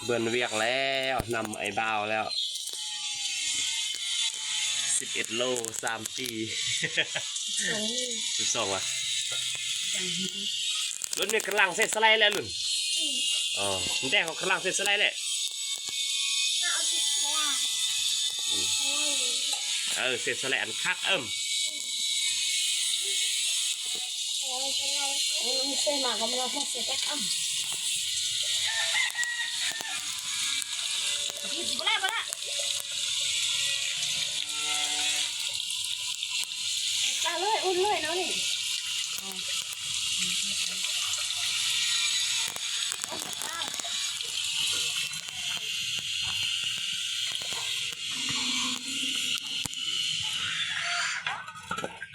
ເບິ່ງວຽກແລ້ວ ນຳໄອ້ບ່າວແລ້ວ ສິບເອັດໂລ ສາມປີ ສິບສອງ ຫວາ ລຸ້ນນີ້ກຳລັງເສດສະໄລແລ້ວລຸ້ນ ອໍ ແຕ່ເຂົາກຳລັງເສດສະໄລແລ້ວ ເອີ ເສດສະໄລອັນຄັກ ເອີ ປາເລີຍ ອຸ່ນເລີຍເນາະນີ້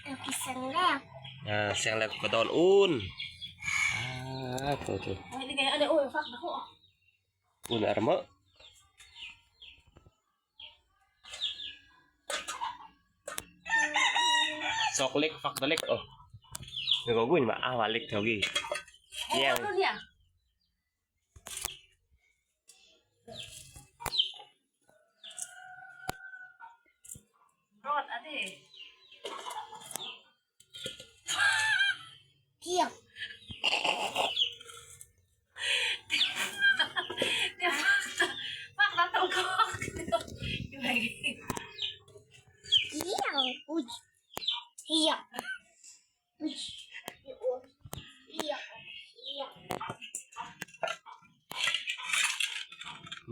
ເອີ ແຊງແລ້ວ ເອີ ແຊງແລ້ວກໍດອນອຸ່ນ ອາ ໂຕ ໂຕ ໂອ້ຍ ນີ້ໄງ ອັນນີ້ ໂອ້ຍ ຟັກ ໂອ້ ອຸ່ນອາຣະເໝີ ຊອກເລັກ ຝັກຕະເລັກ ໂອ້ ແລ້ວກໍວຸ້ນວ່າ ອາ ວ່າເລັກເທົ່າກີ້ ແຍງ ຮອດອັນນີ້ ຮຽງ ດຽວ ຝາກ ຝາກ ຝາກ ຝາກ ຝາກ ຮຽງ ອຸ້ຍ ຮຽງ ອຸ້ຍ ຮຽງ ຮຽງ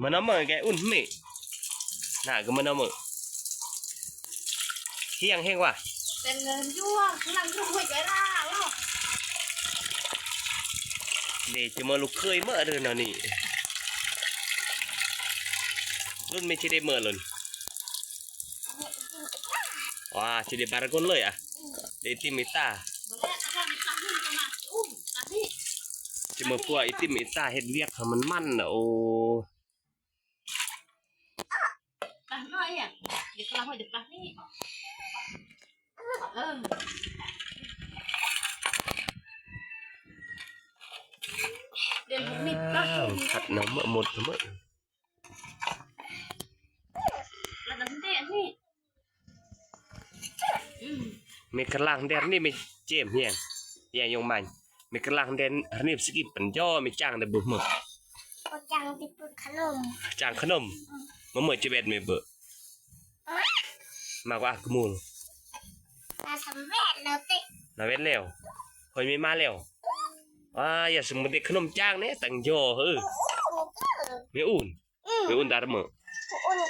ມັນເອົາເໝີແກອຸ່ນເມ ໜ້າກໍມັນເອົາເໝີ ຮຽງແຮງວ່າ ເປັນເງິນຢູ່ ຫຼັງຄືຫ້ວຍໄກລາວ ເດ ຈະເໝີລູກເຂີຍເໝີເດີນະນີ້ ລຸ້ນແມ່ຊິໄດ້ເໝີລຸ້ນ ວ້າ ຊິໄດ້ບາຣະກຸນເລີຍອະ ໄດ້ຕິມອີຕາ ຈະເໝີພວກອີຕິມອີຕາເຮັດວຽກໃຫ້ມັນມັນນະ ໂອ້ ປານ້ອຍອະ ເດັກກະລາໂຫຍ ເດັກປານີ້ ເອີ ເດ ມີປາ ຄັດນຳໝົດ ໝົດ ລະນຳເດ ອັນນີ້ ອືມ ເມກະລາງແດນນີ້ ເມເຈມ ຮຽງ ຮຽງ ຍົງມາຍ ເມກະລາງແດນນີ້ ສະກິບປັນຍໍ ເມຈ້າງໄດ້ບຸມ ມາຈ້າງໄດ້ປຸດຂະໜົມ ຈ້າງຂະໜົມ ມາເມີຈະແບດເມເບີ ມາກວ່າກະມູລ ມາສຳເລັດແລ້ວຕິ ມາແບດແລ້ວ ຂ້ອຍມີມາແລ້ວ ອືມ ອາ ຢ່າສົມມຸດເດັກຂະໜົມຈ້າງແນ່ ຕັງຍໍ ເຮີ ເມອຸ່ນ ອືມ ເມອຸ່ນຕາດະເມີ ອຸ້ນ ອໍ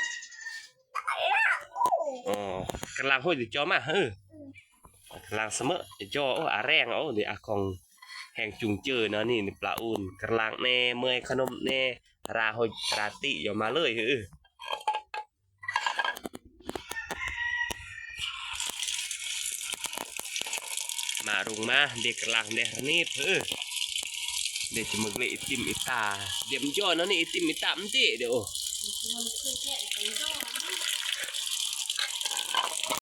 ກຳລັງໂຫຍຈອມາ ເຮີ ອືມ ກຳລັງສະເມີຈໍ ໂອ ອາແຮງ ໂອ ນີ້ອາຂອງແຮງຈູງເຈີເນາະ ນີ້ ນີ້ປາອຸ່ນ ກຳລັງແນ່ ເມີຂະໜົມແນ່ ລາໂຫຍ ລາຕິ ຢໍມາເລີຍ ເຮີ ມາລຸງມາ ເດກະລາງແດນີດ ເຮີ ເດຈະເມີເລອີຕິມອີຕາ ດຽມຢໍນອນນີ້ ອີຕິມອີຕາມຕິ ເດໂອ